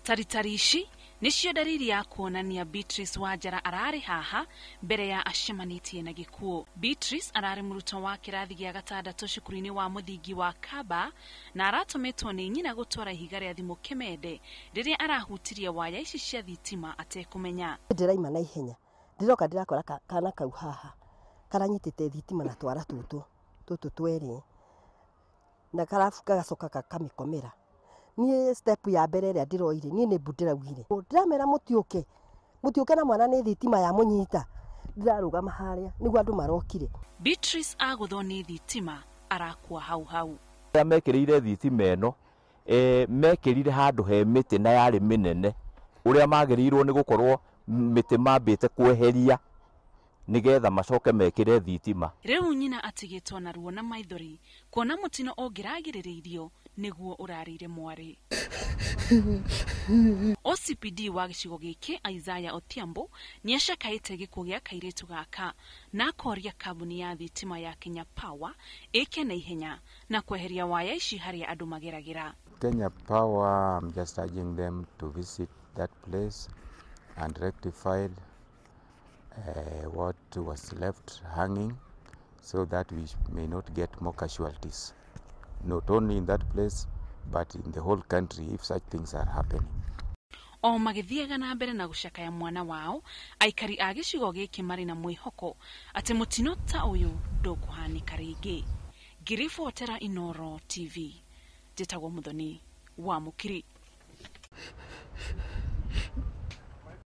Taritari ici nĩcio ndariri ya kuonania Beatrice Wanjara ararĩ haha mbere ya acemanĩtie na gĩkuũ. Beatrice ararĩ mũrutwo wa kĩrathi gĩa gatandatũ cukuru-inĩ wa mũthingi wa Kaba na aratũmĩtwo nĩ nyina gũtwara ihiga rĩa thimũ Kĩmende rĩrĩa arahutirie waya ici cia thitima atekũmenya. Ndĩraima na ihenya, ndĩroka ndĩrakora kana kau haha karanyitĩte thitima na twara tũtũ tũtũ twerĩ, na karabu gagacoka gakamĩkomera. Niĩ step ya mbere ĩrĩa ndĩroire niĩ nĩ mbu ndĩraugire, ndĩramera mũtiũke, mũtiũke na mwana nĩ thitima ya mũnyita. Ndĩrarũgama harĩa nĩguo andũ marokire. Beatrice agũthwo nĩ thitima arakua hau hau. Arĩa mekĩrĩire thitima ĩno mekĩrire handũ he mĩtĩ na yarĩ mĩnene, ũrĩa magĩrĩirwo nĩ gũkorwo mĩtĩ mambĩte kweheria nĩgetha macoke mekĩre thitima. Rĩu nyina atigĩtwo na ruo na maithori kuona mũtino ũngĩragirĩrĩirio nĩguo ũrarĩire mwarĩ. OCPD wa gĩcigo gĩkĩ Isaiah Odhiambo nĩacakaĩte gĩkuũ gĩa kairĩtu gaka na akoria kambuni ya thitima ya Kenya Power ĩke na ihenya na kweheria waya ici harĩa andũ mageragĩra. Kenya Power, I'm just urging them to visit that place and rectify what was left hanging so that we may not get more casualties, not only in that place but in the whole country if such things are happening. O magĩthiaga na mbere na gũcakaya mwana wao, aikari a gĩcigo gĩkĩ marĩ na mwĩhoko atĩ mũtino ta ũyũ ndũkũhanĩka rĩngĩ. Ngĩribotera Inooro TV, njĩtagwo Mũthoni wa Mũkiri.